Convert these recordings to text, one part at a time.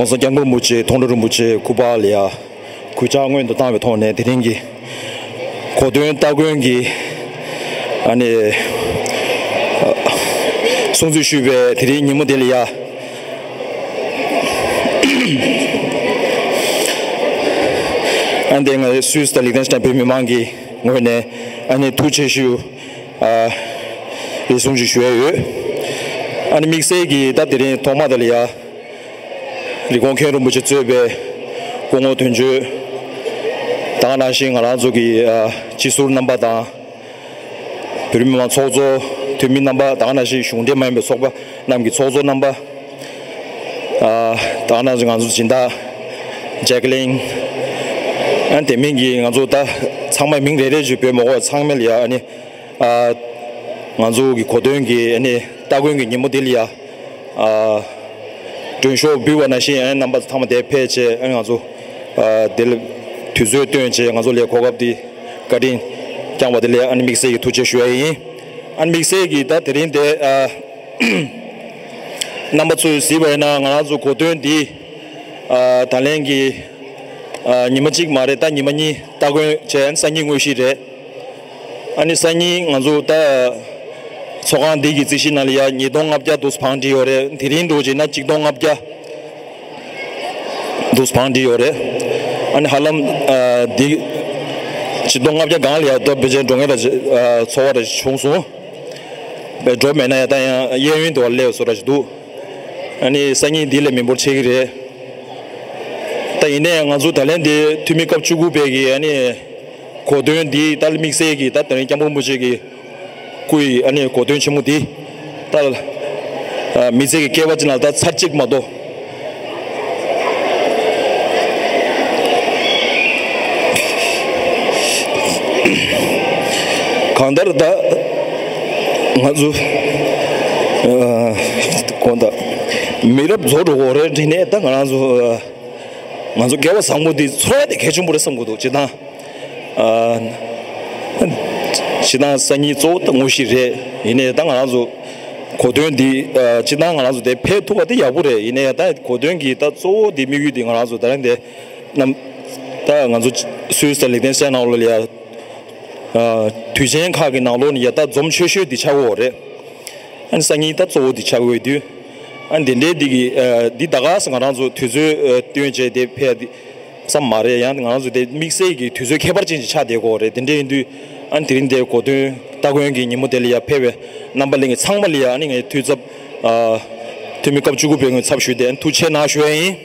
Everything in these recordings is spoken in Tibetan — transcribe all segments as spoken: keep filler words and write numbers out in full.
༸གོང་ས་༸སྐྱབས་མགོན་རིན་པོ་ཆེ་མཐོང་གྲོལ་རིན་པོ་ཆེ་སྐུ་པར་ལ་ཡ་གུས་ཕྱག་སྔོན་དུ་བཏང་བའི་ཐོག་ནས་དེ་རིང་གི་གོ་སྟོན་སྟ་གོན་གྱི་ཨ་ནི་སྲུང་བརྩི་ཞུས་པའི་དེ་རིང་ཉིན་མོ་དེ་ལ་ཡ། ཨ་ནི་ང་སུད་སི་དང་ལིག་ཏེན་སི་ཊན་བོད་མི་མང་གི་ངོས་ནས་ཨ་ནི་ཐུགས་རྗེ་ཆེ་ཞུ། ཨ་རེ་ཟུང་ཞིག་ཞུ་ཡ་ཡོད། ཨ་ནི་དམིགས་བསལ་གྱིས་ད་དེ་རིང་ཐོག་མ་དེ་ལ་ཡ་རི་ཀོན་མཁན་རིན་པོ་ཆེ་གཙོས་པའི་སྐུ་ངོ་དོན་གཅོད་དང་ནང་བཞིན་ང་རང་ཚོ་གི་ཨ་སྤྱི་ཟུར་རྣམ་པ་དང་། བོད་རིགས་མི་མང་ཚོགས་གཙོ་འཐུས་མི་རྣམ་པ་དང་ནང་བཞིན་གཞུང་འབྲེལ་མ་ཡིན་པའི་ཚོགས་པ་རྣམས་ཀྱི་ཚོགས་གཙོ་རྣམ་པ། ཨ་དང་ནང་བཞིན་ང་ཚོ་སྦྱིན་བདག་ཇེ་ཀ་ལིན། ཨ་དེ་མིན་གྱི་ང་ཚོ་ད་ཚང་མའི་མིང་རེ་རེ་བརྗོད་འབོད་མ་དགོས་པར་ཚང་མ་ལ་ཡ་ཨ་ནི། ཨ་ང་ཚོ་གི་གོ་སྟོན་གྱི་ཨ་ནི་སྟ་གོན་གྱི་ཉིན་མོ་འདི་ལ་ཡ། ཨ་མགྲོན་ཤོག་འབུལ་བ་ནང་བཞིན་ཨ་ནི་རྣམ་པ་ཚོ་ཚང་མ་དེར་ཕེབས་བྱས་ཨ་ནི་ང་ཚོ་ཨ་དེ་ལ་དུས་ཚོད་བཏོན་བྱས་ང་ཚོ་ལ་གོ་སྐབས་འདི་བཀའ་དྲིན་བསྐྱངས་པ་དེ་ལ་ཨ་ནི་དམིགས་བསལ་གྱི་ཐུགས་རྗེ་ཞུ་ཡ་ཡིན། ཨ་ནི་དམིགས་བསལ་གྱི་ད་དེ་རིང་དེ་ཨ་རྣམ་པ་ཚོས་གཟིགས་པ་ཡིན་ན་ང་རང་ཚོ་གོ་སྟོན་འདི་ཨ་ད་ལན་གྱི་ཨ་ཉི་མ་གཅིག་མ་རེད། ད་ཉི་མ་གཉིས་སྟ་གོན་བྱས་ཨ་ནི་སང་ཉིན་དངོས་གཞི་རེད། ཨ་ནི་སང་ཉིན་ང་ཚོ་ད་ཚོགས་ཁང་འདི་གི་རྩིས་གཞི་ནང་ལ་ཡ་ཉིས་སྟོང་ལྔ་བརྒྱ་དུ་བང་བསྒྲིགས་ཡོད་རེད། དེ་རིང་འགྲོ་བྱས་ན་གཅིག་སྟོང་ལྔ་བརྒྱ་དུ་བང་བསྒྲིགས་ཡོད་རེད། ཨ་ནི་ཧ་ལམ་ཨ་འདི་གཅིག་སྟོང་ལྔ་བརྒྱ་སྒང་ལ་ཡ་ད་ཕལ་ཆེར་འགྲོ་མཁན་ར་ཨ་ཚོར་བ་ར་བྱུང་སོང་། བས་འགྲོ་མེད་ན་ཡ་ད་ཡང་གཡས་གཡོན་དུ་བ་སླེབས་བཟོ་འདྲ་ཞིག་འདུག་ཨ་ནི་སང་ཉིན་འདི་ལས་མི་འབོར་ཆེ་གི་རེད། ད་ཡིན་ནའི་ང་ཚོ་ད་ལན་འདི་འཐུས་མི་སྐབས་བཅུ་དགུ་པའི་གི་ཨ་ནི་གོ་སྟོན་འདི་ད་དམིགས་བསལ་གི་ད་དེ་རིང་སྐྱབས་མགོན་རིན་པོ་ཆེ་གི་སྐུའི་ཨ་ནི་གོ་སྟོན་ཆེན་མོ་འདི་ད་ཨ་མི་ཚེ་གི་སྐྱེ་བ་ཅིག་ནང་ད་ཚར་གཅིག་མ་གཏོགས། གང་ལྟར་ད་ང་ཚོ་ཨ་གང་ལྟར་མི་རབས་རྫོགས་འགྲོ་གི་རེད་དྲན་ནས་ད་ང་རང་ཚོ་ང་ཚོ་སྐལ་བ་བཟང་པོ་འདི་ཚོར་བ་དེ་གལ་ཆེན་པོ་རེད་བསམ་གྱི་འདུག་སྤྱིར་བཏང་ཨ་སྤྱིར་བཏང་སང་ཉིན་གཙོ་བོ་ད་དངོས་གཞི་རེད། ཡིན་ནའི་ད་ང་རང་ཚོ་གོ་སྟོན་འདི་ཨ་སྤྱིར་བཏང་ང་རང་ཚོ་དེ་ཕེབས་ཐུབ་པ་དེ་ཡག་པོ་རེད། ཡིན་ནའི་ད་གོ་སྟོན་གྱི་ད་གཙོ་བོ་དེ་དམིགས་ཡུལ་དེ་ང་རང་ཚོ་ད་རིང་དེ་རྣམ་ད་ང་ཚོ་སུད་སི་དང་ལིག་ཏེན་སི་ཊན་ནང་ལོགས་ལ་ཡ་ཨ་དུས་ཆེན་ཁག་གི་ནང་ལོགས་ནས་ཡ་ད་འཛོམས་ཆོག་ཤོས་འདི་ཆགས་ཀྱི་ཡོད་རེད། ཨ་ནི་སང་ཉིན་ད་གཙོ་བོ་འདི་ཆགས་ཀྱི་ཡོད་དུས་ཨ་ནི་དེ་འདྲའི་འདི་གི་ཨ་འདི་ད་ག་ས་ང་རང་ཚོ་དུས་ཚོད་ཨ་བཏོན་བྱས་དེ་ཕེབས་ཙམ་མ་རེད། ཡང་ང་རང་ཚོ་དེ་དམིགས་བསལ་གྱི་དུས་ཚོད་ཁྱད་པར་ཅན་ཞིག་ཆགས་བསྡད་ཀྱི་ཡོད་རེད། དེ་འདྲ་ཡིན་དུས་ཨ་ནི་དེ་རིང་འདིར་གོ་སྟོན་སྟ་གོན་གྱི་ཉིན་མོ་དེ་ལ་ཡ་ཕེབས་པའི་རྣམ་པ་ལྷན་རྒྱས་ཚང་མ་ལ་ཡ་ཨ་ནི་ངས་འཐུས་ཚབ་ཨ་འཐུས་མི་སྐབས་བཅུ་དགུ་པའི་ངོས་ཚབ་ཞུས་ཏེ་ཨ་ནི་ཐུགས་རྗེ་གནང་ཞུ་ཡ་ཡིན།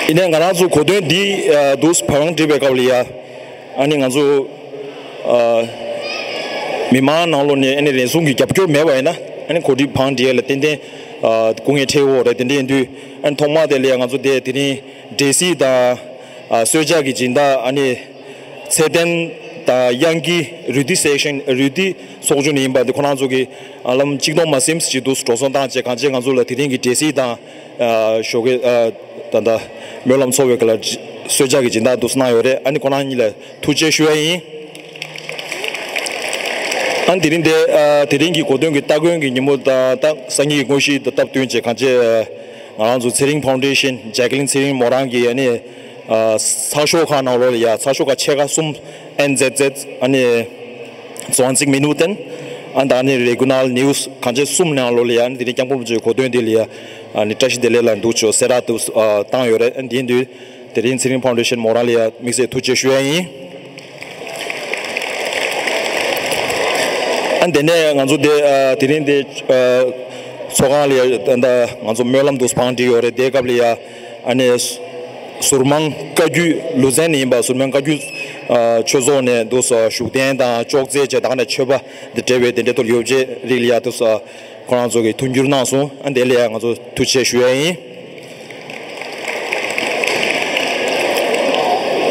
ཡིན་ནའི་ང་རང་ཚོ་གོ་སྟོན་འདི་ཨ་འདུག་བང་བསྒྲིགས་པའི་སྐབས་ལ་ཡ་ཨ་ནི་ང་ཚོ་ཨ་མི་མང་ནང་ལོགས་ནས་ཨ་ནི་རེ་ཟུང་གི་རྒྱབ་སྐྱོར་མེད་པ་ཡིན་ན་ཨ་ནི་གོ་སྒྲིག་བང་བསྒྲིགས་ཡ་ལ་ཏན་ཏན་ཨ་སྐུ་ངལ་འཕྲད་ཡོད་རེད། དེ་འདྲ་ཡིན་དུས་ཨ་ནི་ཐོག་མ་དེ་ལ་ཡ་ང་ཚོ་དེ་དེ་རིང་འབྲས་སིལ་དང་ཨ་གསོལ་ཇ་གི་སྦྱིན་བདག་ཨ་ནི་ཚེ་བརྟན་དང་གཡང་སྐྱིད་རུ་ཏི་སེ་ཤན་རུ་ཏི་ཚོགས་ཆུང་ནས་ཡིན་པ་འདི་ཁོ་རང་ཚོ་གི་ཨ་ལམ་གཅིག་སྟོང་མ་ཟིན་ཞིག་འདུག་འགྲོ་སོང་བཏང་བྱས་གང་བྱས་ང་ཚོ་ལ་དེ་རིང་གི་འབྲས་སིལ་དང་ཨ་ཞོགས་ཀས་ཨ་ད་ལྟ་སྨོན་ལམ་ཚོགས་པའི་སྐབས་ལ་གསོལ་ཇ་གི་སྦྱིན་བདག་འདུག་གནང་ཡོད་རེད། ཨ་ནི་ཁོ་རང་གཉིས་ལ་ཐུགས་རྗེ་ཆེ་ཞུ་ཡ་ཡིན། ཨ་ནི་དེ་རིང་དེ་ཨ་དེ་རིང་གི་གོ་སྟོན་གྱི་སྟ་གོན་གྱི་ཉིན་མོ་དང་ད་སང་ཉིན་གྱི་དངོས་གཞི་དང་སྟབས་བསྟུན་བྱས་གང་བྱས་ཨ་ང་རང་ཚོ་ཚེ་རིང་ཕའུན་ཌེ་ཤན་ཇེ་ཀ་ལིན་ཚེ་རིང་མོ་རང་གིས་ཨ་ནི་ཨ་ཚགས་ཤོག་ཁག་ནང་ལོགས་ལ་ཡ་ཚགས་ཤོག་ཁག་ཕྱེད་ཀ་གསུམ་ཨེན་ཛེད་ཛེད་ཨ་ནི་zwanzig Minuten ཨ་ནི་ད་ཨ་ནི་རེ་གུ་ནལ་ནིའུ་སི་གང་བྱས་གསུམ་ནང་ལོགས་ལ་ཡ་ཨ་ནི་དེ་རིང་སྐྱབས་མགོན་རིན་པོ་ཆེའི་གོ་སྟོན་དེ་ལ་ཡ་ཨ་ནི་བཀྲ་ཤིས་བདེ་ལེགས་ལ་འདུག་ཆོག་གསལ་བསྒྲགས་དུ་ཨ་བཏང་ཡོད་རེད། ཨ་ནི་དེ་ཡིན་དུས་དེ་རིང་ཚེ་རིང་ཕའུན་ཌེ་ཤན་མོ་རང་ལ་ཡ་དམིགས་བསལ་ཐུགས་རྗེ་ཆེ་ཞུ་ཡ་ཡིན། ཨ་ནི་དེ་ནས་ང་ཚོ་དེ་ཨ་དེ་རིང་དེ་ཨ་ཚོགས་ཁང་ལ་ཡ་ད་ལྟ་ང་ཚོ་སྨོན་ལམ་དུ་བང་བསྒྲིགས་ཡོད་རེད། དེའི་སྐབས་ལ་ཡ་ཨ་ནི་ཟུར་མང་བཀའ་བརྒྱུད་ལུ་ཛན་ནས་ཡིན་པ་ཟུར་མང་བཀའ་བརྒྱུད་ཨ་ཆོས་ཚོགས་ནས་དུ་བཞུགས་གདན་དང་ཅོག་ཙེ་བཅས་དང་ནས་མཆོད་པ་འདི་སྤྲད་པའི་དེ་འདྲའི་ཐོག་ཡོ་བྱད་རིགས་ལ་ཡ་དུ་ཁོ་རང་ཚོ་གིས་མཐུན་འགྱུར་གནང་སོང་། ཨ་ནི་དེ་ལ་ཡ་ང་ཚོ་ཐུགས་རྗེ་ཆེ་ཞུ་ཡ་ཡིན།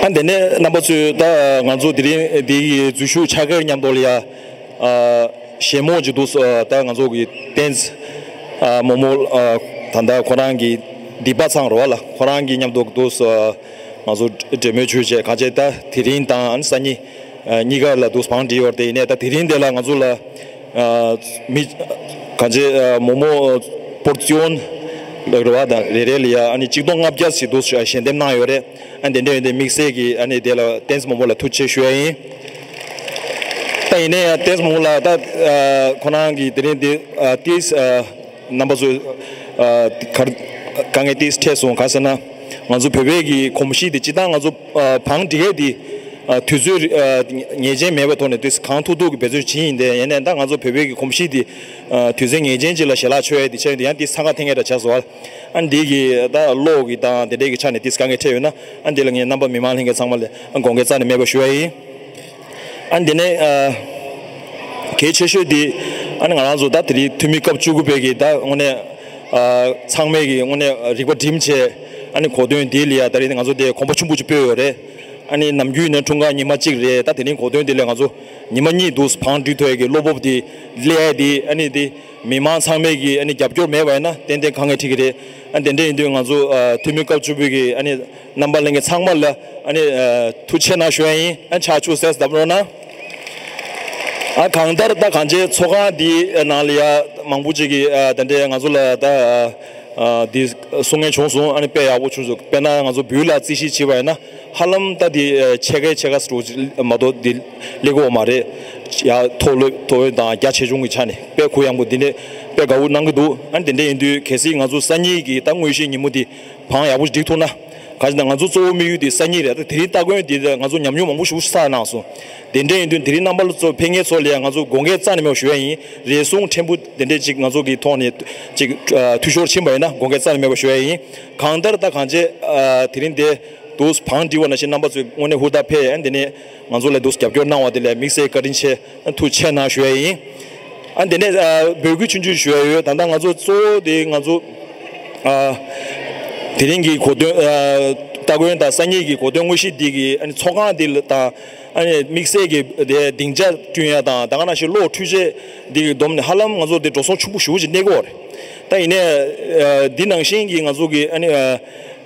ཨ་དེ་ནས་རྣམ་པ་ཚོས་ད་ང་ཚོ་དེ་རིང་འདི་གི་འཛུལ་ཞུགས་ཕྱག་འཁྱེར་མཉམ་དུ་ལ་ཡ་ཨ་ཞལ་མོ་ཅིག་འདུག་ད་ང་ཚོ་གི་ཏེན་ཙི་ཨ་མོ་མོ་ཨ་ད་ལྟ་ཁོ་རང་གི་སྡིག་པ་ཚང་རོ་བ་ལ་ཁོ་རང་གི་མཉམ་དུ་འདུག་ང་ཚོ་འབྲེལ་མོལ་ཞུས་བྱས་གང་བྱས་ད་དེ་རིང་དང་ཨ་ནི་སང་ཉིན་ཨ་གཉིས་ཀ་ལ་འདུག་བང་བསྒྲིགས་ཡོད་རེད། དེ་ཡིན་ནའི་ད་དེ་རིང་དེ་ལ་ང་ཚོ་ལ་ཨ་མི་གང་བྱས་ཨ་མོ་མོ་ པོར་ཙི་ཡོན་ལ་རེ་བ་དང་རེ་རེ་ལ་ཡ་ཨ་ནི་གཅིག་སྟོང་ལྔ་བརྒྱ་ཞིག་འདུག་ཞལ་འདེབས་གནང་ཡོད་རེད། ཨ་དེ་འདྲ་ཡོད་དེ་དམིགས་བསལ་གྱི་ཨ་ནི་དེ་ལ་ཏེན་ཙི་མང་པོ་ལ་ཐུགས་རྗེ་ཆེ་ཞུ་ཡ་ཡིན། ད་ཡིན་ནའི་ཡང་ཏེན་ཙི་མང་པོ་ལ་ད་ཁོ་རང་གི་དེ་རིང་འདི་ཏིས་རྣམ་པ་ཚོ་གར་དཀའ་ངལ་ཏིས་འཕྲད་སོང་ག་ཟེར་ན། ང་ཚོ་བོད་པའི་གི་གོམས་གཤིས་དེ་སྤྱིར་བཏང་ང་ཚོ་བང་སྒྲིག་ཡས་དེ་དུས་ཚོད་ངེས་ཅན་མེད་པའི་ཐོག་ནས་ཏིས་གང་ཐུབ་ཐུབ་ཀྱི་འབད་བརྩོན་བྱེད་ཡིན་དེ་ཡིན་ནའི་ད་ང་ཚོ་བོད་པའི་གི་གོམས་གཤིས་དེ་དུས་ཚོད་ངེས་ཅན་ཅིག་ལ་ཞལ་ལག་མཆོད་ཡས་དེ་ཆ་ཡིན་དེ་ཡང་ཏིས་འཚང་ཁ་འཐེན་ཡས་འདྲ་ཆགས་སོང་བ། ཨ་འདི་གི་ད་གློག་གི་དང་དེ་འདྲའི་གི་ཆ་ནས་ཏིས་དཀའ་ངལ་འཕྲད་ཡོད་ན་ཨ་འདི་ལ་ངས་རྣམ་པ་མི་མང་ལྷན་རྒྱས་ཚང་མ་ལ་དགོངས་འགལ་རྩ་ནས་མེད་པ་ཞུ་ཡ་ཡིན། ཨ་འདི་ནས་གལ་ཆེ་ཤོས་དེ་ཨ་ནི་ང་རང་ཚོ་ད་དེ་རིང་འཐུས་མི་སྐབས་བཅུ་དགུ་པའི་གི་ད་དངོས་གནས་ཚང་མས་གི་དངོས་གནས་རིག་པ་སྒྲིམ་བྱས་ཨ་ནི་གོ་སྟོན་དེ་ལ་ཡ་ད་རིང་ང་ཚོ་དེ་གོམ་པ་ཆེན་པོ་ཅིག་སྤོས་ཡོད་རེད། ཨ་ནི་ནམ་རྒྱུན་ནས་འཁྲུངས་སྐར་ཉི་མ་གཅིག་རེད། ད་དེ་རིང་གོ་སྟོན་དེ་ལ་ང་ཚོ་ཉི་མ་གཉིས་འདུག་བང་སྒྲིག་ཐུབ་ཡ་གི་བློ་སྤོབས་དེ་སླེབས་ཡ་དེ་ཨ་ནི་དེ་མི་མང་ཚང་མས་གི་ཨ་ནི་རྒྱབ་སྐྱོར་མེད་པ་ཡིན་ན་ཏན་ཏན་དཀའ་ངལ་འཕྲད་ཀྱི་རེད། ཨ་དེ་འདྲ་ཡིན་དུས་ང་ཚོ་འཐུས་མི་སྐབས་བཅུ་པའི་གི་ཨ་ནི་རྣམ་པ་ལྷན་རྒྱས་ཚང་མ་ལ་ཨ་ནི་ཐུགས་རྗེ་ཆེ་གནང་ཞུ་ཡ་ཡིན། ཨ་ཕྱག་ཕྱུག་གསལ་གདབ་རོགས་གནང་། ཨ་གང་ལྟར་ད་གང་ཅིའི་ཚོགས་ཁང་འདི་ནང་ལ་ཡ་མང་པོ་ཅིག་གིས་ཨ་དེ་འདྲའི་ང་ཚོ་ལ་ད་ཨ་འདི་གསུང་མཁན་བྱུང་སོང་། ཨ་ནི་དཔེ་ཡག་པོ་བྱུང་སོང་། དཔེར་ན་ང་ཚོ་འབུལ་ལ་རྩིས་གཞི་བྱས་པ་ཡིན་ན་ཧ་ལམ་ད་འདི་ཕྱེད་ཀའི་ཕྱེད་ཀ་ཙམ་མ་གཏོགས་འདི་སླེབས་ཀྱི་ཡོད་མ་རེད། ཡ་མཐོ་ལོས་མཐོ་འོས་དང་རྒྱ་ཆེ་ཆུང་གི་ཆ་ནས་དཔེ་གུ་ཡངས་པོ་འདི་འདྲའི་དཔེ་དགའ་བོ་གནང་གི་འདུག་ཨ་ནི་དེ་འདྲ་ཡིན་དུས་གལ་སྲིད་ང་ཚོ་སང་ཉིན་གྱི་ད་དངོས་གཞིའི་ཉིན་མོ་འདི་བང་ཡག་པོ་སྒྲིག་ཐུབ་ན། ག་ཅི་ན་ང་ཚོ་གཙོ་བོ་དམིགས་ཡུལ་དེ་སང་ཉིན་རེད། ད་དེ་རིང་སྟ་གོན་དེ་ང་ཚོ་ཉམས་མྱོང་མང་པོ་ཞིག་བསགས་གནང་སོང་། དེ་འདྲ་ཡིན་དུས་དེ་རིང་རྣམ་པ་ལ་ཚོ་ཕེབས་མཁན་ཚོ་ལ་ཡང་ང་ཚོ་དགོངས་འགལ་རྩ་ནས་མེད་པ་ཞུ་ཡ་ཡིན། རེ་ཟུང་ཕྲན་བུ་དེ་འདྲས་ཅིག་ང་ཚོ་གི་ཐོག་ནས་ཅིག་འཐུས་ཤོར་ཕྱིན་པ་ཡིན་ན་དགོངས་འགལ་རྩ་ནས་མེད་པ་ཞུ་ཡ་ཡིན། གང་ལྟར་ད་གང་ཅི་དེ་རིང་དེ་དུས་བང་སྒྲིག་པ་ནང་བཞིན་རྣམ་པ་ཚོས་དངོས་གནས་ཧུར་ཐག་ཕེབས་ཡ་དེ་ནས་ང་ཚོ་ལ་དུས་རྒྱབ་སྐྱོར་གནང་བ་དེ་ལ་དམིགས་བསལ་བཀའ་དྲིན་ཆེ་ཐུགས་རྗེ་ཆེ་གནང་ཞུ་ཡ་ཡིན། ཨ་དེ་ནས་ཨ་འབོད་སྐུལ་ཆུང་ཆུང་ཞུ་ཡ་ཡོད། ད་ལྟ་ང་ཚོ་གཙོ་བོ་དེ་ང་ཚོ་ཨ་དེ་རིང་གི་གོ་སྟོན་ཨ་སྟ་གོན་དང་སང་ཉིན་གྱི་གོ་སྟོན་དངོས་གཞི་འདི་གི་ཨ་ནི་ཚོགས་ཁང་འདི་ལ་དང་ཨ་ནི་དམིགས་བསལ་གྱི་དེ་སྡིངས་ཆ་བསྐྲུན་ཡ་དང་ད་ག་ནང་བཞིན་གློག་འཕྲུལ་ཆས་འདི་གི་བསྡོམས་ནས་ཧ་ལམ་ང་ཚོ་དེ་འགྲོ་སོང་ཆེན་པོ་ཞེ་པོ་ཅིག་གནས་ཀྱི་ཡོད་རེད། ད་ཡིན་ནའི་ཨ་འདི་ནང་བཞིན་གྱི་ང་ཚོ་གི་ཨ་ནི་ཨ་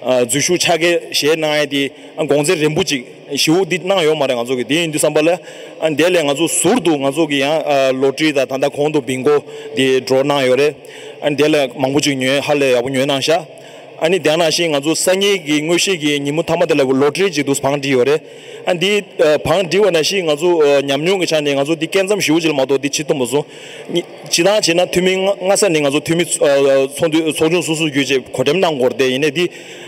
ཨ་འཛུལ་ཞུགས་ཕྱག་འཁྱེར་བཞེས་གནང་ཡ་དེ་ཨ་དགོངས་ཚད་རན་པོ་ཅིག་ཞེ་པོ་འདི་གནང་ཡོད་མ་རེད། ང་ཚོ་གི་དེ་ཡིན་དུས་ཙམ་པ་ལ་ཨ་དེ་ལས་ང་ཚོ་ཟུར་དུ་ང་ཚོ་གི་ཡང་ཨ་ལོ་ཊ་རི་དང་ད་ལྟ་གོང་དུ་བིང་གོ་དེ་ཌོ་གནང་ཡོད་རེད། ཨ་དེ་ལ་མང་པོ་ཅིག་ཉོས་ཧ་ལས་ཡག་པོ་ཉོས་གནང་ཤག་ཨ་ནི་དེ་ནང་བཞིན་ང་ཚོ་སང་ཉིན་གྱི་དངོས་གཞི་གི་ཉིན་མོ་མཐའ་མ་དེ་ལ་ལོ་ཊ་རི་ཅིག་འདུག་བང་སྒྲིག་ཡོད་རེད། ཨ་འདི་ཨ་བང་སྒྲིག་པ་ནང་བཞིན་ང་ཚོ་ཨ་ཉམས་མྱོང་གི་ཆ་ནས་ང་ཚོ་འདི་སྐྱེ་མཚམས་ཞེ་པོ་ཅིག་ལ་མ་གཏོགས་འདི་བྱེད་ཐུབ་མ་སོང་། སྤྱིར་བཏང་བྱས་ན་འཐུས་མི་སྔ་སྔ་ས་ནས་ང་ཚོ་འཐུས་མི་ཨ་ཚོགས་འདུ་ཚོགས་ཆུང་སོ་སོ་བརྒྱུད་བྱས་གོ་སྒྲིག་གནང་དགོས་རེད་དེ་ཡིན་ནའི་འདི་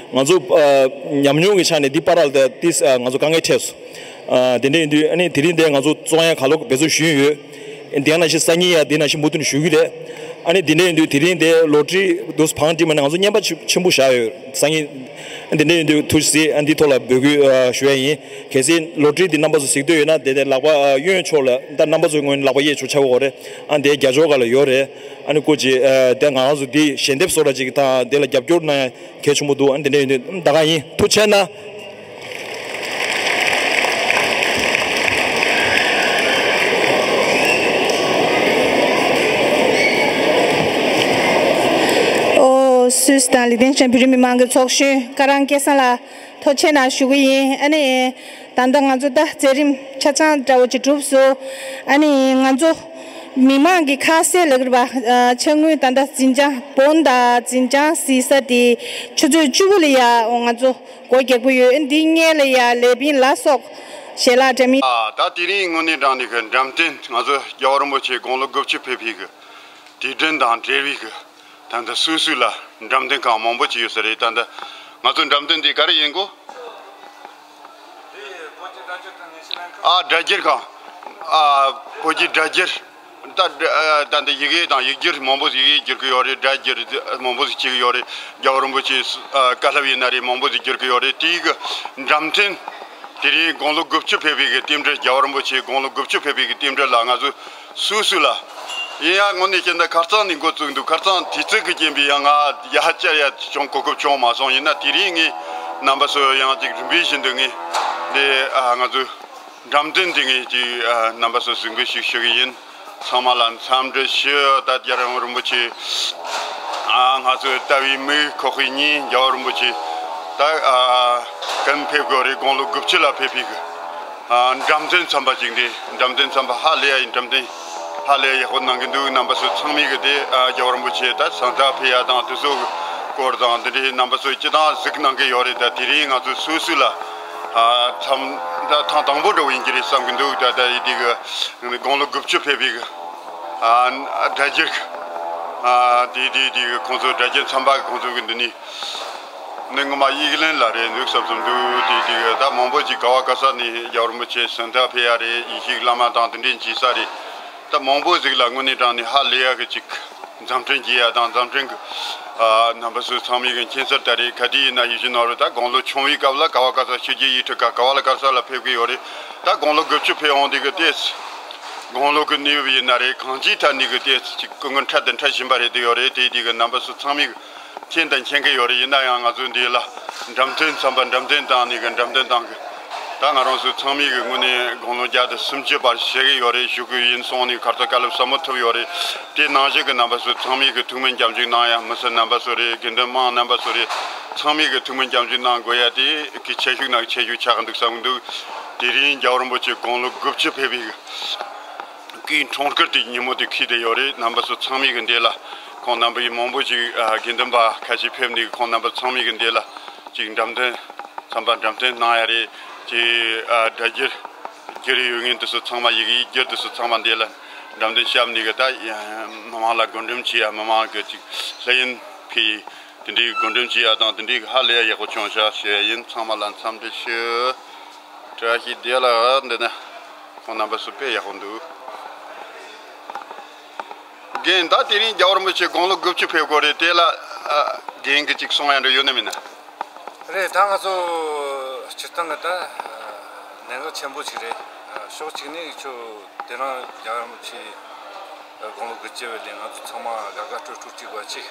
ང་ཚོ་ཨ་ཉམས་མྱོང་གི་ཆ་ནས་འདི་པར་ལ་ཏིས་ཨ་ང་ཚོ་དཀའ་ངལ་འཕྲད་སོང་། ཨ་དེ་འདྲ་ཡིན་དུས་ཨ་ནི་དེ་རིང་འདི་ང་ཚོ་བཙོང་ཡ་ག་ལོ་འབད་བརྩོན་ཞུས་ཡོད། དེ་ནང་བཞིན་སང་ཉིན་ཡ་དེ་ནང་བཞིན་མུ་མཐུད་ནས་ཞུ་གི་རེད། ཨ་ནི་དེ་འདྲ་ཡིན་དུས་དེ་རིང་འདི་ལོ་ཊ་རི་འདུག་བང་སྒྲིག་མ་ནས་ང་ཚོ་རྔན་པ་ཆེ་ཆེན་པོ་བཞག་ཡོད་སང་ཉིན། དེ་འདྲ་ཡིན་དུས་ཐུགས་རྗེ་ཆེ། ཨ་འདི་ཐོག་ལ་འབོད་སྐུལ་ཨ་ཞུ་ཡ་ཡིན། གལ་སྲིད་ལོ་ཊ་རི་འདི་རྣམ་པ་ཚོ་གཟིགས་འདོད་ཡོད་ན་དེ་ནས་ལག་པ་ཨ་གཡོན་ཕྱོགས་ལ་ད་རྣམ་པ་ཚོའི་ངོས་ནས་ལག་པ་གཡས་ཕྱོགས་ཆགས་ཀྱི་ཡོད་རེད། ཨ་འདི་རྒྱབ་ཕྱོགས་སྒང་ལ་ཡོད་རེད། ཨ་ནི་སྐུ་མཁྱེན་ཨ་དེ་ང་རང་ཚོ་འདི་ཞལ་འདེབས་བཟོ་འདྲ་ཅིག་དང་དེ་ལ་རྒྱབ་སྐྱོར་གནང་ཡ་གལ་ཆེན་པོ་འདུག་ཨ་ནི་དེ་འདྲ་ཡིན་དུས་ད་ག་ཡིན། ཐུགས་རྗེ་ཆེ་གནང་། ཨོ་སུད་སི་དང་ལིག་ཏེན་ཤི་ཏན་བོད་རིགས་མི་མང་གི་ཚོགས་གཞོན་ཀ་རང་སྐལ་བཟང་ལགས་ཐུགས་རྗེ་ཆེ་གནང་ཞུ་གི་ཡིན། ཨ་ནི་ད་ལྟ་ང་ཚོ་ད་མཛད་རིམ་ཆ་ཚང་འདྲ་བོ་ཅིག་གྲུབ་སོང་། ཨ་ནི་ང་ཚོ་མི་མང་གི་ཁ་གསལ་ལབ་ཀྱི་རེད་པ། ཨ་ཕྱག་དངུལ་ད་ལྟ་འཛིན་བྱང་བོན་དང་འཛིན་བྱང་གཟིགས་ས་དེ་ཆུ་ཚོད་བཅུ་དགུ་ལ་ཡ་ང་ཚོ་སྒོ་རྒྱག་གི་ཡོད། འདི་སྔོན་ལ་ཡ་ལས་སྦྱིན་ལ་སོགས་ཞལ་ལག་འདྲ་མིན། ཨ་ད་དེ་རིང་དངོས་གནས་དྲང་གནས་ཀྱི་འགྲེམས་སྟོན་ང་ཚོ་རྒྱལ་བ་རིན་པོ་ཆེ་དགུང་ལོ་དགུ་བཅུ་ཕེབས་པའི་གི་དུས་དྲན་དང་འབྲེལ་བའི་གི་ད་ལྟ་སོ་སོ་ལ་འགྲེམས་སྟོན་ཁང་མང་པོ་ཅིག་ཡོད་ས་རེད། ད་ལྟ་ང་ཚོ་འགྲེམས་སྟོན་འདི་ག་རེ་ཡིན་གོ། ཨ་སྒྲ་སྒྱུར་ཁང་། ཨ་བོད་ཀྱི་སྒྲ་སྒྱུར། ད་ད་ལྟ་ཡི་གེ་དང་ཡིག་སྒྱུར་མང་པོ་ཞིག་ཡིག་སྒྱུར་གི་ཡོད་རེད། སྒྲ་སྒྱུར་མང་པོ་ཞིག་བྱེད་ཀྱི་ཡོད་རེད། རྒྱལ་བ་རིན་པོ་ཆེའི་ཨ་བཀའ་སློབ་ཡིན་ན་རེད། མང་པོ་ཞིག་སྒྱུར་གི་ཡོད་རེད། དེའི་གི་འགྲེམས་སྟོན། དེ་རིང་དགུང་ལོ་དགུ་བཅུ་ཕེབས་པའི་གི་རྟེན་འབྲེལ། རྒྱལ་བ་རིན་པོ་ཆེའི་དགུང་ལོ་དགུ་བཅུ་ཕེབས་པའི་གི་རྟེན་འབྲེལ་ལ་ང་ཚོ་སོ་སོ་ལ་ཡིན་ཡང་དངོས་གནས་བཤད་ན་ཁ་རྩང་ནས་འགོ་བཙུགས་འདུག་ཁ་རྩང་དུས་ཚོད་ཀྱི་རྐྱེན་པས་ཡང་ང་ཡར་བཅར་ཡ་བྱུང་གོ་སྐབས་བྱུང་མ་སོང་། ཡིན་ན་དེ་རིང་ངས་རྣམ་པ་ཚོ་ཡང་ཅིག་རིམ་པས་བཞིན་དུ་ངས་འདི་ཨ་ང་ཚོའི་འགྲེམས་སྟོན་འདི་ངས་ཅིག་ཨ་རྣམ་པ་ཚོ་གཟིགས་འབུལ་ཞིག་ཞུ་གི་ཡིན། ཚང་མ་ལ་འཚམས་འདྲི་ཞུ། ད་རྒྱལ་བ་རིན་པོ་ཆེ་ཨ་ང་ཚོའི་ལྟ་བའི་མིག་ཁོག་པའི་གཉིད། རྒྱལ་བ་རིན་པོ་ཆེ་ད་ཨ་གང་ཕེབས་དགོས་རེད། དགུང་ལོ་དགུ་བཅུ་ལ་ཕེབས་པའི་གི་ཨ་འགྲེམས་སྟོན་ཚན་པ་ཅིག་འདི་འགྲེམས་སྟོན་ཚན་པ་ཧ་ལས་ཡ་ཡིན། འགྲེམས་སྟོན། ཧ་ལས་ཡག་པོ་གནང་གི་འདུག་རྣམ་པ་ཚོ་ཚང་མས་གི་དེ་ཨ་རྒྱལ་བ་རིན་པོ་ཆེ་ད་གཟེངས་རྟགས་ཕུལ་ཡ་དང་དེ་ཚོ་གི་སྐོར་དང་དེ་འདྲའི་རྣམ་པ་ཚོ་སྤྱི་བཏང་གཟིགས་གནང་གི་ཡོད་རེད། ད་དེ་རིང་ང་ཚོ་སོ་སོ་ལ་ཨ་མཚམས་ད་ཐེངས་དང་པོ་འདྲ་བོ་ཡིན་གྱི་རེད་བསམ་གི་འདུག་ད་ད་ཡི་དེ་གི་དགུང་ལོ་དགུ་བཅུ་ཕེབས་པའི་གི་ཨ་སྒྲ་སྒྱུར་གི་ཨ་དེ་དེ་དེ་གི་ཁོང་ཚོ་སྒྲ་སྒྱུར་མཚམས་པ་གི་ཁོང་ཚོ་གི་འདི་ནས། ནི་ངོ་མ་ཡིག་ལན་ལ་རེད་འདུག་བསམ་བསམ་འདུག་དེ་དེ་གི་ད་མང་པོ་ཅིག་ག་བ་ག་ས་ནས་རྒྱལ་བ་རིན་པོ་ཆེ་གཟེངས་རྟགས་ཕུལ་ཡ་རེད། ཡེ་ཤེས་བླ་མ་དང་དེ་འདྲའི་མཇལ་ས་རེད། ད་མང་པོ་ཟིག་ལ་དངོས་གནས་དྲང་ནས་ཧ་ལས་ཡ་གི་ཅིག་མཛངས་སྤྲིན་རྒྱས་ཡ་དང་མཛངས་སྤྲིན་གི་ཨ་རྣམ་པ་ཚོ་ཚང་མས་གི་མཁྱེན་གསལ་ལྟར་རེད། ག་དུས་ཡིན་ན་ཡིད་བཞིན་ནོར་བུ་ད་དགུང་ལོ་ཆུང་བའི་སྐབས་ལ་ག་བ་ག་ས་ཆོས་རྒྱལ་ཡིག་ཁྲི་ཁག་ག་བ་ལ་ག་ས་ལ་ཕེབས་གི་ཡོད་རེད། ད་དགུང་ལོ་དགུ་བཅུ་ཕེབས་འོང་དེ་གི་ཏེ་དགུང་ལོ་གི་གནས་བབ་ཡིན་ན་རེད། གང་ཅིའི་ཐད་ནས་གི་ཏེ་ཅིག་སྐུ་ངོ་འཕྲལ་དུ་འཕྲལ་བཞིན་པ་རེད་དེ་ཡོད་རེད། དེ་དེ་གི་རྣམ་པ་ཚོ་ཚང་མས་གི་མཁྱེན་དང་མཁྱེན་གི་ཡོད་རེད། ཡིན་ན་ཡང་ང་ཚོ་འདི་ལ་འགྲེམས་སྟོན་མཚམས་པ་འགྲེམས་སྟོན་བཏང་ནས་གི་འགྲེམས་སྟོན་བཏང་གི་ད་ང་རང་ཚོ་ཚང་མས་གི་དངོས་གནས་དགུང་ལོ་བརྒྱ་དང་སུམ་ཅུ་བར་བཞེས་གི་ཡོད་རེད། བཞུགས་གི་ཡིན་སོང་ནས་གར་སྟེགས་དཀའ་ལས་ཟབ་མོ་ཐུབ་ཡོད་རེད། དེ་ནང་བཞིན་གི་རྣམ་པ་ཚོ་ཚང་མས་གི་ཐུགས་སྨོན་སྐྱབས་འཇུག་གནང་ཡ། མི་སེར་རྣམ་པ་ཚོ་རེད། དགེ་འདུན་དམངས་རྣམ་པ་ཚོ་རེད། ཚང་མས་གི་ཐུགས་སྨོན་སྐྱབས་འཇུག་གནང་དགོས་ཡ་དེ་གི་ཆེ་ཤོས་ནང་ཆེ་ཤོས་ཆགས་གི་འདུག་བསམ་གི་འདུག་དེ་རིང་རྒྱལ་བ་རིན་པོ་ཆེ་དགུང་ལོ་དགུ་བཅུ་ཕེབས་པའི་གི་སྐུའི་འཁྲུངས་སྐར་དེ་ཉིན་མོ་དེ་འཁེལ་བསྡད་ཡོད་རེད། རྣམ་པ་ཚོ་ཚང་མས་གི་འདི་ལ་ཁོང་རྣམ་པ་ཡི་མང་པོ་ཞིག་ཨ་དགེ་འདུན་པ་ཁ་ཤས་ཕེབས་ནས་ཁོང་རྣམ་པ་ཚང་མས་གི་འདི་ལ་ཅིག་འགྲེམས་སྟོན་མཚམས་པ་འགྲེམས་སྟོན་གནང་ཡ་རེད། ཅིག་ཨ་སྒྲ་སྒྱུར་སྒྱུར་ཡོད་མཁན་དེ་ཚོ་ཚང་མ་ཡི་གེ་སྒྱུར་དེ་ཚོ་ཚང་མ་འདི་ལ་འགྲེམས་སྟོན་བཤམས་ནས་གི་ད་མི་མང་ལ་བགོ་འགྲེམས་བྱེད་ཡ། མི་མང་གི་ཅིག་ལྷ་ཡིན་ཕི་དེ་འདྲའི་བགོ་འགྲེམས་བྱེད་ཡ་དང་དེ་འདྲའི་ཧ་ལས་ཡག་པོ་བྱུང་ཤག་ཞུ་ཡ་ཡིན། ཚང་མ་ལ་འཚམས་འདྲི་ཞུ། བཀྲ་ཤིས་བདེ་ལེགས། འདི་ནི་ཁོང་རྣམ་པ་ཚོ་དཔེ་ཡག་པོ་འདུག་རྒན་ད་དེ་རིང་རྒྱལ་བ་རིན་པོ་ཆེ་དགུང་ལོ་དགུ་བཅུ་ཕེབས་གོ་རེད། དེ་ལ་ཨ་རྒན་གྱི་ཅིག་གསུང་ཡ་འདྲ་ཡོད་ན་མིན་ན། རེད། ད་ང་ཚོ་སྤྱིར་བཏང་གི་ད་གནད་འགག་ཆེན་པོ་ཞིག་རེད། ཕྱོགས་གཅིག་ནས་ཁྱོད་དེ་རིང་རྒྱལ་བ་རིན་པོ་ཆེ་དགུང་ལོ་དགུ་བཅུ་བའི་ལས་ང་ཚོ་ཚང་མ་དགའ་དགའ་སྤྲོ་སྤྲོ་གཅིག་པ་གཅིག་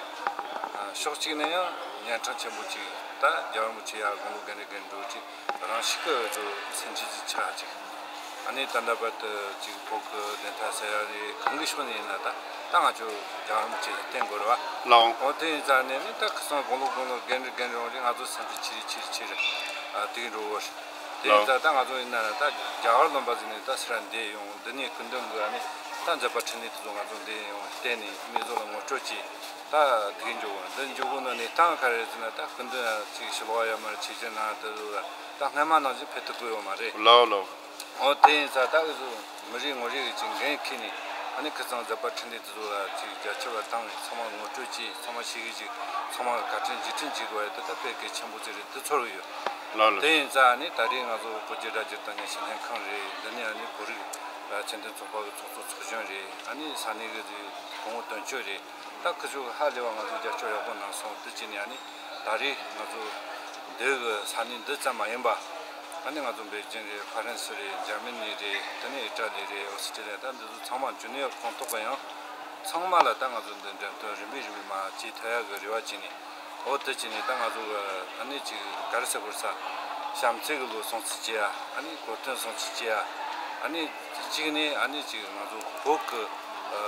ཕྱོགས་གཅིག་ནས་ཡང་གཉན་འཕྲང་ཆེན་པོ་གཅིག་ད་རྒྱལ་བ་རིན་པོ་ཆེ་ཡར་དགུང་ལོ་བརྒྱད་ནས་བརྒྱད་འགྲོ་གཅིག་རང་ཤུགས་ཀྱིས་ཚོ་སེམས་ཅན་གྱི་ཆ་གཅིག་ཨ་ནི་ད་ལྟ་བར་དུ་གཅིག་བོད་ཀྱི་བདེན་མཐའ་གསལ་ཡ་རེད། གང་གི་ཕྱོགས་ནས་ཡིན་ན་ད་ད་ང་ཚོ་རྒྱལ་བ་རིན་པོ་ཆེ་བསྟེན་དགོས་རེད་བ། ལའོ། འོ་དེ་ཡིན་ཙང་ནས་ནི་ད་ཁ་སང་དགུང་ལོ་དགུང་ལོ་རྒན་རེ་རྒན་རེ་འོང་རེད། ང་ཚོ་སེམས་ཅན་ཆེ་རེ་ཆེ་རེ་ཆེ་རེ་ཨ་དེ་གི་འགྲོ་བོ་རེད། དེ་ཡིན་ཙང་ད་ང་ཚོ་ཡིན་ན་ད་རྒྱལ་བ་རིན་པོ་ཆེ་ནས་ད་སེ་ར་འདི་ཡོང་འདི་ནས་སྐུ་མདུན་གི་ཨ་ནི་ད་མཛད་པ་འཕྲིན་ལས་དེ་ཚོ་ང་ཚོ་འདི་ཡོང་བསྟན་ནས་མི་ཚོ་ལ་ངོ་སྤྲོད་བྱས། ད་དེ་གི་འཇོག་གོ་འདི་འཇོག་གོ་ནི་གནས་སྟངས་ག་རེ་ཟེར་ན་ད་སྐུ་མདུན་ཡང་ཅིག་ཕྱི་ལོགས་ཡ་མར་ཆེ་ཆེ་ན་དེ་ཚོ་ལ་ད་སྔ་མ་ནང་བཞིན་ཕེབས་ཐུབ་ཀྱི་ཡོད་མ་རེད། ལའོ་ལའོ། འོ་དེ་ཡིན་ཙང་ད་འུ་ཚོ་མི་རེ་ངོ་རེ་གི་ཅིག་འགན་འཁྱེར་ནས་ཨ་ནི་ཁ་སང་མཛད་པ་འཕྲིན་ལས་དེ་ཚོ་ལ་ཅིག་རྒྱ་ཁྱབ་ལ་བཏང་ནས་ཚང་མ་ངོ་སྤྲོད་བྱས། ཚང་མ་ཤེས་གི་ཅིག་ཚང་མ་བཀའ་དྲིན་རྗེས་དྲན་བྱེད་དགོས་ཡ་དེ་ད་དཔེ་གལ་ཆེན་པོ་ཅིག་རེད། དེ་ཚོར་གི་ཡོད། ལའོ་ལའོ། དེ་ཡིན་ཙང་ཨ་ནི་ད་རེས་ང་ཚོ་བོད་ཀྱི་སྒྲ་སྒྱུར་དང་མཉམ་ཞིང་ལྷན་ཁང་རེད། འདི་ནས་ཨ་ནི་བོད་རིགས་ཚན་རྩལ་ཚོགས་པ་གི་ཚོགས་གཙོ་ཚོགས་གཞོན་རེད། ཨ་ནི་ས་གནས་གི་གོང་བུ་དོན་གཅོད་རེད། ད་ཁི་ཆོ་ཧ་ལས་པ་ང་ཚོ་རྒྱབ་སྐྱོར་ཡག་པོ་གནང་སོང་། དེ་བྱས་ནས་ཨ་ནི་ད་རེས་ང་ཚོ་འདི་གི་ས་གནས་འདི་ཙམ་མ་ཡིན་པ་ཨ་ནི་ང་ཚོ་པེ་ཅིང་རེད། ཧྥ་རན་སི་རེད། འཇར་མ་ནི་རེད། དེ་ནས་ཨི་ཊ་ལི་རེད། ཨོ་སི་ཀྲི་ལི་ཡ། ད་འདི་ཚོ་ཚང་མ་འཇུ་ནི་ཡོད་ཁོངས་གཏོགས་པ་ཡང་ཚང་མ་ལ་ད་ང་ཚོ་འདི་འགྲེམས་སྟོན་རིམ་པས་རིམ་པས་མ་བྱེད་ཐུབ་ཡག་གི་རེ་བ་བྱས་ནས། འོ་དེ་བྱས་ནས་ད་ང་ཚོ་གི་ཨ་ནི་ཅིག་ག་རེ་ཟེར་དགོས་རེད་ས། བྱམས་བརྩེ་གི་ལོ་སྲུང་བརྩི་བྱེད་ཡ། ཨ་ནི་གོ་སྟོན་སྲུང་བརྩི་བྱེད་ཡ། ཨ་ནི་གཅིག་ནས་ཨ་ནི་ཅིག་ང་ཚོ་བོད་ཀྱི་ཨ་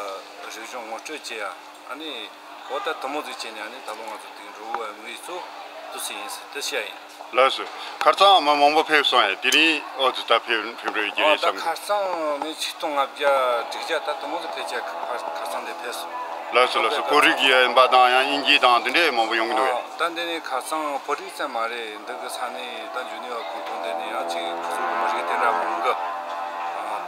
རིག་གཞུང་ངོ་སྤྲོད་བྱེད་ཡ། ཨ་ནི་འོ་ད་དེ་མོ་ཟིག་བྱས་ནས་ཨ་ནི་ད་ལོ་ང་ཚོ་དེ་འགྲོ་བའི་དམིགས་ཡུལ་གཙོ་བོ་དེ་ཡིན་ཟེར་དེ་བཤད་ཡ་ཡིན། ལགས་སོ། ཁ་སང་མི་མང་པོ་ཕེབས་སོང་ཡ། དེ་རིང་འོ་དེ་ད་ཕེབས་ཕེབས་འགྲོ་ཡི་གི་རེད་བསམ་གི། ཁ་སང་མི་ཆིག་སྟོང་ལྔ་བརྒྱ་དྲུག་བརྒྱ་ད་དེ་མོ་ཟིག་ཕལ་ཆེར་ཁ་ཁ་སང་དེ་ཕེབས་སོང་། ལགས་སོ་ལགས་སོ། བོད་རིགས་ཡིན་པ་དང་ཡང་དབྱིན་ཇི་དང་དེ་འདྲའི་མང་པོ་ཡོང་གི་འདུག་གས། ད་འདི་ནས་ཁ་སང་བོད་རིགས་ཙམ་མ་རེད། འདི་གི་ས་གནས་ད་འཇུ་ནི་ཡོད་ཁོངས་གཏོགས་འདི་ནས་ཡང་ཅིག་ཁོ་ཚོ་མི་རིགས་དེ་འདྲ་མང་གི། དེ་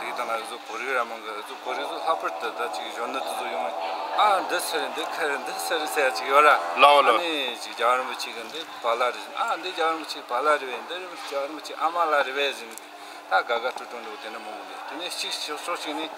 གི་ད་ན་ཚོ་བོད་རིགས་ར་མང་གི། ཚོ་བོད་རིགས་ཚོ་ལྷག་པར་དུ་ད་ཅིག་གཞོན་ནུ་དེ་ཚོ་ཡོང་། ཨ་འདི་སུ་རེད། འདི་ཁ་རེད། འདི་སུ་རེད་ཟེར་ཡ་ཅིག་ཡོད་ར། ལའོ་ལའོ། ཨ་ནི་ཅིག་རྒྱལ་བ་རིན་པོ་ཆེ་གི་འདི་བ་ལ་རེད། ཨ་འདི་རྒྱལ་བ་རིན་པོ་ཆེ་བ་ལ་རེད་པས། འདི་རིན་པོ་ཆེ་རྒྱལ་བ་རིན་པོ་ཆེ་ཨ་མ་ལ་རེད་པས་ཟེར་ནས་ད་དགའ་དགའ་སྤྲོ་སྤྲོ་འདུག་དེ་འདྲ་མང་པོ་འདུག་དེ་ནས་གཅིག་ཕྱོགས་ཕྱོགས་གཅིག་ནས་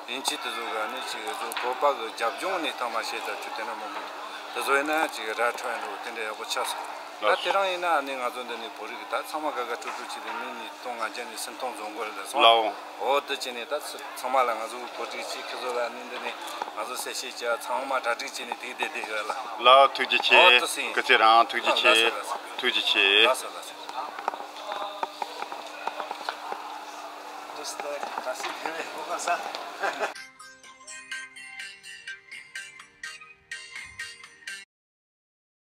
དབྱིན་ཇི་དེ་ཚོ་གི་ཨ་ནི་ཅིག་ཚོ་བོད་པ་གི་རྒྱབ་ལྗོངས་གནས་སྟངས་མ་ཤེས་ད་ཆུ་དེ་འདྲ་མང་པོ་འདུག་དེ་ཚོ་ཡིན་ན་ཅིག་ར་འཕྲོད་ཡ་འདུག་དེ་འདྲ་ཡག་པོ་ཆགས་སོང་། ད་དེ་རིང་ཡིན་ན་ཨ་ནི་ང་ཚོ་འདི་ནས་བོད་རིགས་ད་ཚང་མ་དགའ་དགའ་སྤྲོ་སྤྲོ་བྱས་ཏེ་མི་ཉིས་སྟོང་ལྔ་བརྒྱ་ནས་སུམ་སྟོང་འཛོམས་དགོས་རེད་ལ་སོང་། ལའོ། འོ་དེ་བྱས་ནས་ད་ཚ་ཚང་མ་ལ་ང་ཚོ་གི་བོད་རིགས་ཅིག་ཁྱེད་ཚོ་ལ་ནི་འདི་ནས་ང་ཚོ་གསལ་བཤད་བྱ་ཚང་མ་གྲ་སྒྲིག་བྱས་ནས་དེ་བསྡད་བསྡད་ཤག་ལ། ལའོ་ཐུགས་རྗེ་ཆེ། འོ་དེ་སྲིད་སྐུ་ཚེ་རིང་། ཐུགས་རྗེ་ཆེ། ལགས་སོ་ལགས་སོ། ཐུགས་རྗེ་ཆེ། ལགས་སོ་ལགས་སོ།